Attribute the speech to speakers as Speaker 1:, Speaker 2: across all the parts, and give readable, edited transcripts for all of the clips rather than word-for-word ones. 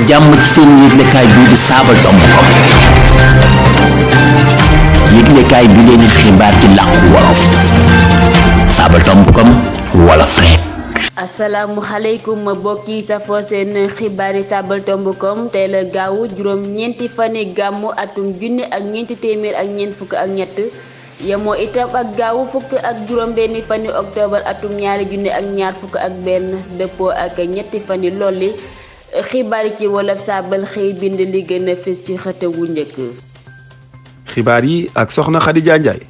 Speaker 1: jàmm ci seen yëglekaay bii di Sabadombcom yëglekaay bi leen di xibaar ci làkku wolof Sabadombcom wolof rek.
Speaker 2: asalaamualeykum mbokki safoo seen xibaari Sabadombcom tey la gaawu juróom-ñeenti fani gàmmu atum junni ak ñeenti téeméer ak ñeent fukk ak ñett yemoo itam ak gaawu fukk ak juróom-benni fani octobre atum ñaari junni ak ñaar fukk ak benn dëppoo ak ñetti fani lolli xibaar yi ci wolof Sabal xëy bind li gën a fës ci xët wu njëkk.
Speaker 3: xibaar yi ak soxna Khadija Ndiaye.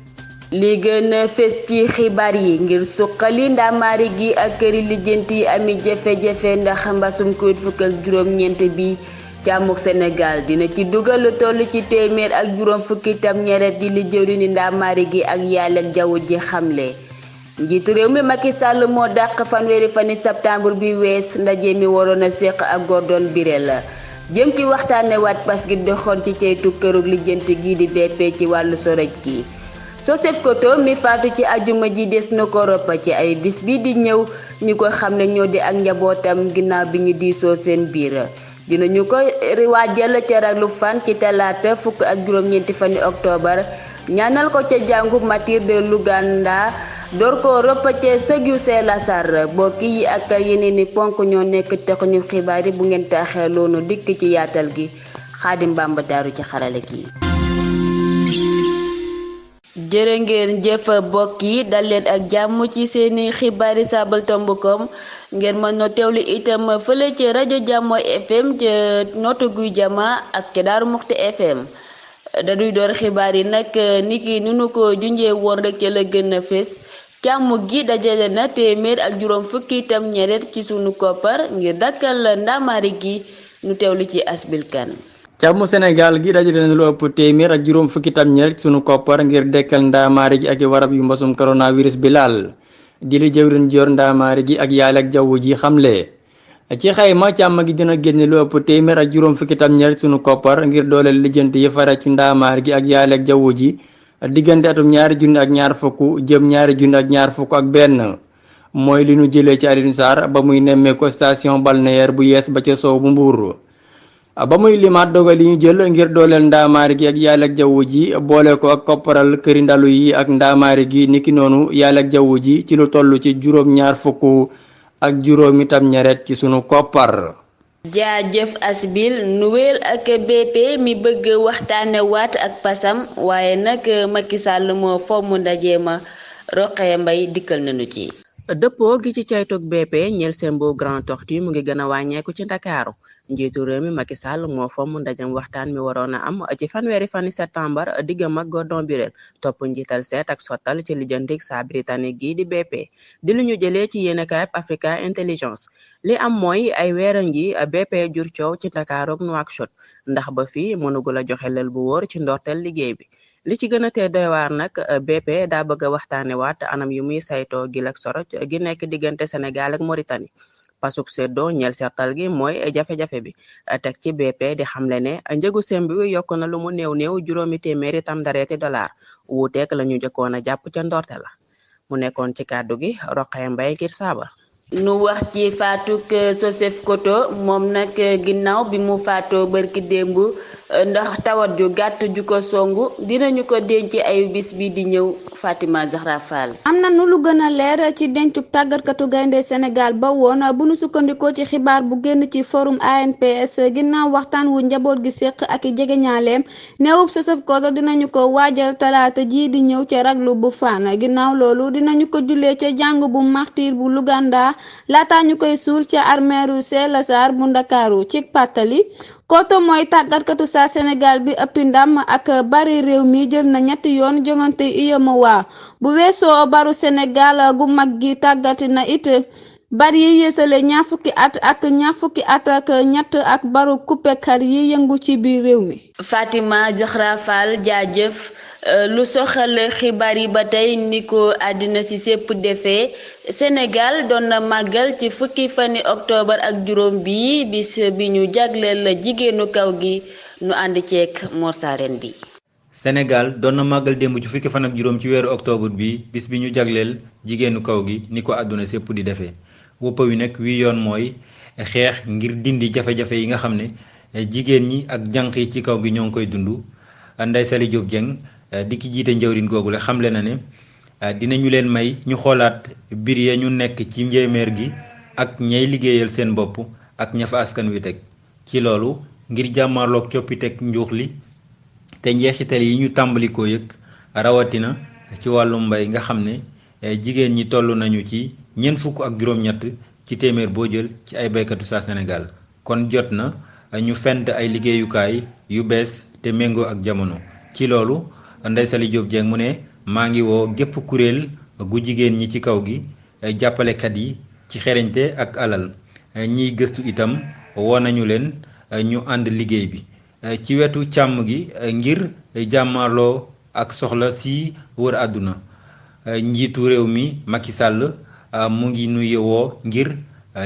Speaker 2: li gën a fës ci xibaar yi ngir suqali ndamaari gi ak këri lijjanti yi ami jafe-jafe ndax mbasum Covid fukk ak juróom-ñeent bi càmmuk Sénégal dina ci dugal lu toll ci téeméer ak juróom fukki tam ñeret di li jëwriñu ndamaari gi ak yàlla ak jaww ji xamle. njiitu réew mi Macky Sall moo dàq fanweeri fani septembre bi wees ndaje mi waroon a séq ak Gordon Birel jëm ci waxtaane waat parce que doxoon ci ceytu kërug lijjanti gii di BP ci wàllu soroj gi. Joseph Koto mi faatu ci ajuma ji des na ko roppa ci ay bis bi di ñëw ñu ko xam ne ñoo di ak njabootam ginnaaw bi ñu diisoo seen biir dinañu ko waajal ca raglu fan ci talaata fukk ak juróom-ñeenti fani octobre ñaanal ko ca jàngu Martyrs de Luganda door ko roppa ca sëgyu Saint-Lazare bokk yi ak yeneeni ponk ñoo nekk texuñu xibaar yi bu ngeen taaxee loonu dikk ci yaatal gi Xaadim Bamba daaru ci xarale gi. jërë ngeen jëf mbokk yi dal leen ak jàmm ci seeni xibaari Sabadombcom ngeen mën a teewlu itam fële ci rajo Jàmmo FM ca Notto Gouye Diama ak ca Daaru Muxti FM dañuy door xibaar yi nag niki ni nu ko junjee woon rek ca la gën a fés càmm gi dajale na téeméer ak juróom fukki itam ñeret ci sunu koppar ngir dakkal ndamaari gi nu teewlu ci asbilkan
Speaker 4: càmmu Sénégal gi dajale na lu ëpp téeméer ak juróom fukki tam ñeret sunu koppar ngir dekkal ndaamaari gi ak warab yu mbasum coronavirus bi laal di li jëwriñ joor ndaamaari gi ak yàlla ak jaww ji xamle ci xayma càmm gi dina génne lu ëpp téeméer ak juróom fukki tam ñeret sunu koppar ngir dooleel lijjanti yi fara ci ndaamaari gi ak yàlla ak jaww ji diggante atum ñaari junni ak ñaar fukk jëm ñaari junni ak ñaar fukk ak benn mooy li nu jëlee ci Alioune Sarr ba muy nemmeeku station balnéaire bu yees ba ca soow bu Mbuur ba muy limaat dogal yi ñu jël ngir dooleel ndaamaari gi ak yàlla ak jaww ji boole ko ak kopparal këri ndalu yi ak ndaamaari gi niki noonu yàlla ak jaww ji ci lu toll ci juróom-ñaar fukk ak juróomi tam ñeret ci sunu koppar.
Speaker 2: jaajëf asbil nuweel ak BP mi bëgg waxtaane waat ak pasam waaye nag Macky Sall moo fomm ndaje ma Roqee Mbay dikkal nañu ci.
Speaker 5: dëppoo gi ci caytug BP ñeel sembo Grand Tortue mu ngi gën a wàññeeku ci Ndakaaru njiitu réew mi Macky Sall moo fomm ndajam waxtaan mi waroon a am ci fanweeri fani septembre diggam ak Gordon Birel topp njiital seet ak sottal ci lijjantik saa britannique gi di BP di lu ñu jëlee ci yéenekaay Africa Intelligence li am mooy ay weer ngi BP jur coow ci Ndakaaru ak Nouakchott ndax ba fii mënugul a joxe lël bu wóor ci ndorteel liggéey bi li ci gën a tee doy waar nag BP daa bëgg a waxtaane waat anam yu muy saytoo gil ak soroj gi nekk diggante Sénégal ak Mauritanie pasuk seddo ñeel sertal gi mooy jafe-jafe bi teg ci BP di xamle ne njëgu semb bi yokk na lu mu néew juróomi téeméeri tam dareeti dollar wuuteek la ñu jëkkoon a jàpp ca ndorte la mu nekkoon ci kàddu gi Roqee Mbay ngir Sabar.
Speaker 2: nu wax ci faatuk Joseph Koto moom nag ginnaaw bi mu faatoo bërki démb ndax tawat ju gàtt ju ko songu dinañu ko denc ay bis bi di ñëw Fatima Zahra Fall.
Speaker 6: am na nu lu gën a leer ci dencuk tàggatkatu gaynde Sénégal ba woon bu nu sukkandikoo ci xibaar bu génn ci forum ANPS ginnaaw waxtaan wu njaboot gi séq ak jegeñaaleem néewub Joseph Koto dinañu ko waajal talaata ji di ñëw ca raglu bu Fann ginnaaw loolu dinañu ko jullee ca jàng bu Martyrs bu Luganda laata ñu koy suul ca armeeru Saint-Lazare bu Ndakaaru ci pàttali Koto mooy tàggatkatu saa Sénégal bi ëppi ndam ak bari réew mi jël na ñetti yoon jongante UEMOA bu weesoo baru Sénégal gu mag gi tàggati na it bari yi yéesale ñaar fukki at ak ñett ak baru coupekat yi yëngu ci biir réew mi.
Speaker 2: Fatima Zahra Fall jaajëf. lu soxal xibaar yi ba tey ni ko àddina ci sépp defee Sénégal doon na màggal ci fukki fani octobre ak juróom bi bis bi ñu jagleel la jigéenu kaw gi nu ànd ceek morsaren bi.
Speaker 7: Sénégal doon na màggal démb ci fukki fan ak juróom ci weeru octobre bi bis bi ñu jagleel jigéenu kaw gi ni ko àdduna sépp di defee woppa wi nag wi yoon mooy xeex ngir dindi jafe-jafe yi nga xam ne jigéen ñi ak jànq yi ci kaw gi ñoo ngi koy dund. Ndeye Saly Diop Dieng di ki jiite njëwriñ googule xamle na ne dinañu leen may ñu xoolaat biir ya ñu nekk ci njéeméer gi ak ñay liggéeyal seen bopp ak ña fa askan wi teg ci loolu ngir jàmmarloog coppiteg njuux li te njeexital yi ñu tàmbali koo yëg rawatina ci wàllum mbay nga xam ne jigéen ñi toll nañu ci ñeent fukk ak juróom-ñett ci téeméer boo jël ci ay baykatu saa Sénégal kon jot na ñu fent ay liggéeyukaay yu bees te méngoo ak jamono. ci loolu Ndeye Saly Diop Dieng mu ne maa ngi woo gépp kuréel gu jigéen ñi ci kaw gi jàppalekat yi ci xereñte ak alal ñiy gëstu itam woo nañu leen ñu ànd liggéey bi ci wetu càmm gi ngir jàmmarloo ak soxla si wër àdduna. Njiitu réew mi Macky Sall mu ngi nuyu woo ngir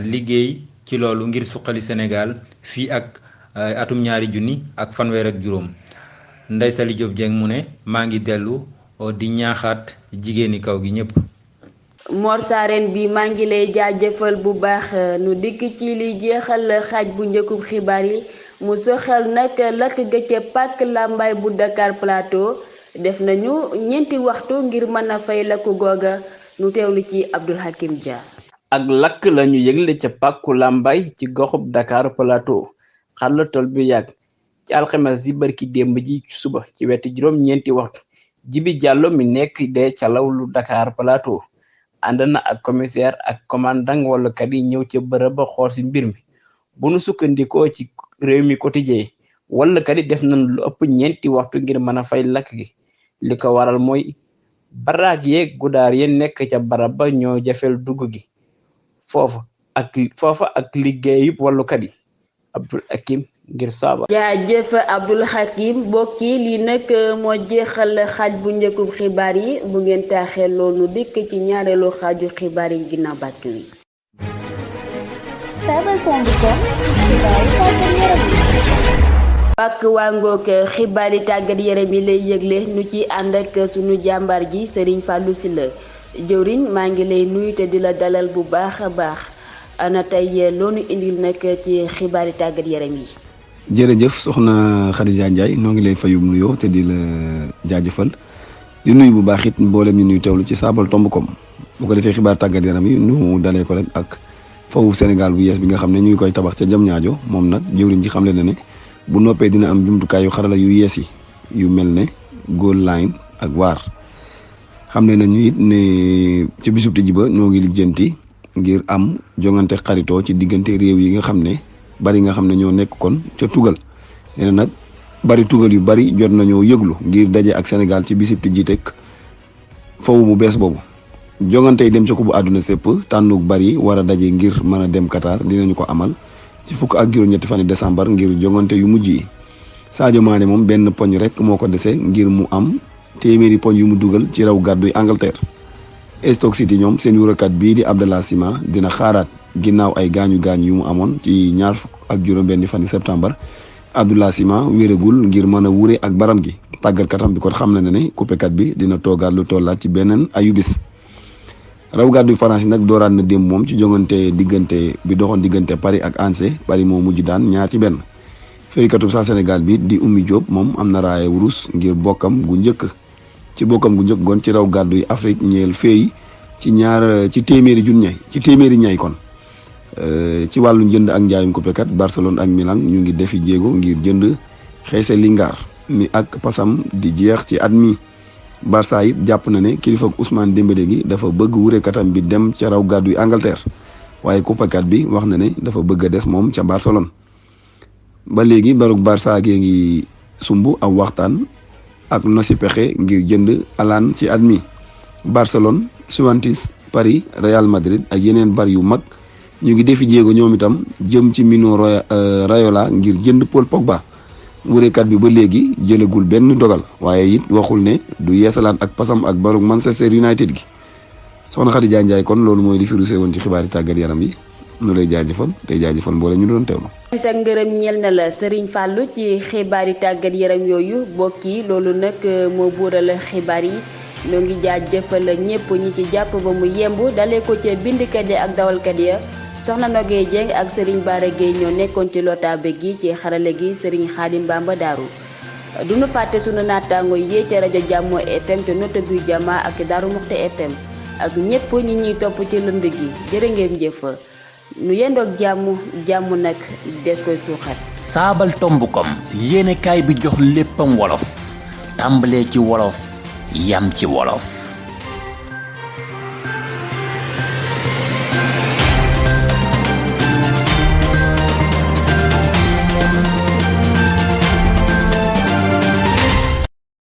Speaker 7: liggéey ci loolu ngir suqali Sénégal fii ak atum 2025. Ndeye Saly Diop Dieng mu ne maa ngi dellu di ñaaxaat jigéeni kaw gi ñëpp.
Speaker 2: Mor Sarène bi maa ngi lay jaajëfal bu baax nu dikk ci li jeexal xaaj bu njëkkub xibaar yi mu soxal nag lakk ga ca pàkk Lambaye bu Dakar Plateau def nañu ñeenti waxtu ngir mën a fay lakku googa nu teewlu ci Abdoul Hakim Dia.
Speaker 8: ak lakk lañu yëgle ca pàkku Lambaye ci goxub Dakar Plateau xarla tol bi yàgg ci alxames yi barki démb ji ci suba ci wetu juróom-ñeenti waxtu Jibi Diallo mi nekk de ca lawlu Dakar Plateau ànd na ak commissaire ak commandant wàllukat yi ñëw ca bërëb ba xool si mbir mi bu nu sukkandikoo ci réew mi quotidien wàllukat yi def nañ lu ëpp ñeenti waxtu ngir mën a fay lakk gi li ko waral mooy baraak yeeg gudaar yi nekk ca barab ba ñoo jafeel dugg gi foofa ak liggéeyub wàllukat yi Abdoul Hakim ngir Saba.
Speaker 2: jaajëf Abdoul Hakim bokki li nag moo jeexal xaaj bu njëkkub xibaar yi bu ngeen taaxee loolu dikk ci ñaareelu xaaju xibaar yi ginnaaw bàkk wi. bàkk wàngook xibaar yi tàggat yaram yi lay yëgle nu ci ànd ak sunu jàmbaar ji Serigne Fallou Sylla jëwriñ maa ngi lay nuyu te di la dalal bu baax a baax ana tey loonu indil nag ci xibaar yi tàggat yaram yi.
Speaker 3: jërëjëf soxna Khadija Ndiaye noo ngi lay fayum nuyoo te di la jaajëfal di nuyu bu baax it mboolem ñu nuy teewlu ci saabal.com bu ko defee xibaar tàggat yaram yi ñu dalee ko rek ak foofu Sénégal bu yees bi nga xam ne ñu ngi koy tabax ca Diamniadio moom nag jëwriñ ji xamle na ne bu noppee dina am jumtukaay yu xarala yu yees yi yu mel ne goal line ak waar xam ne nañu it ne ci bisub tijji ba ñoo ngi lijjanti ngir am jongante xaritoo ci diggante réew yi nga xam ne bari nga xam ne ñoo nekk kon ca tugal nee na nag bari tugal yu bari jot nañoo yëglu ngir daje ak Sénégal ci bisub tijji teg fawu mu bees boobu jongante yi dem ca Coupe àdduna sépp tànnuk bari war a daje ngir mën a dem Qatar dinañu ko amal ci fukk ak juróom-ñetti fani décembre ngir jongante yu mujj yi Sadio Mané moom benn poñ rek moo ko dese ngir mu am téeméeri poñ yu mu dugal ci raw gàdduy Angleterre. Stoke City ñoom seen wurakat bii di Abdallah Sima dina xaaraat ginnaaw ay gaañu yu mu amoon ci ñaar fukk ak juróom-benni fani septembre Abdallah Sima wéragul ngir mën a wure ak baram gi tàggatkatam bi kon xam na ne coupekat bi dina toogaat lu tollaat ci beneen ayubis. raw gàddu France nag dooraat na démb moom ci jongante diggante bi doxoon diggante Paris ak Angers Paris moo mujj daan 2-1 feykatu sa Sénégal bi di Oumy Diop moom am na raaye wurus ngir bokkam gu njëkk gon ci raw gàddu yi Afrique ñeel feey ci téeméeri ñay kon ci wàllu njënd ak njaayum coupekat Barcelone ak Milan ñu ngi defi jéego ngir jënd Jesse Lingard mi ak pasam di jeex ci at mi Barça it jàpp na ne kilifa Ousmane Dembélé gi dafa bëgg wurekatam bi dem ca raw gàddu yi Angleterre waaye coupekat bi wax na ne dafa bëgg a des moom ca Barcelone. ba léegi barug Barça gee ngi sumb aw waxtaan ak nosi pexe ngir jënd Alan ci at mi Barcelone Juventus Paris Real Madrid ak yeneen bar yu mag ñu ngi defi jéego ñoom itam jëm ci Mino Raiola ngir jënd Paul Pogba. wurekat bi ba léegi jëlagul benn dogal waaye it waxul ne du yeesalaat ak pasam ak barug Manchester United gi soxna Khadija Ndiaye kon loolu mooy li fi rusé woon ci xibaari tàggat yaram yi nu lay jaajëfal tey jaajëfal mboole ñu doon teewlu.
Speaker 2: sant ak ngërëm ñeel na la Serigne Fallou ci xibaari tàggat yaram yooyu bokk yi loolu nag moo buural xibaar yi ñoo ngi jaajëfal ñëpp ñi ci jàpp ba mu yemb dalee ko ca bindkat ya ak dawalkat ya soxna Nogé Dieng ak Serigne Bara Gueye ñoo nekkoon ci lotaabe gi ci xarale gi Serigne Khadim Bamba Daaru duñu fàtte sunu naataango yi ci rajo Jàmmo FM te nota guy jama ak Daaru Muxti FM ak ñépp ñi ñuy topp ci lënd gi jërë ngeen jëf nu yendoog jàmm nag des koy suuxat.
Speaker 1: saabal tomb kom yéenekaay bi jox léppam wolof tàmbalee ci wolof yam ci wolof.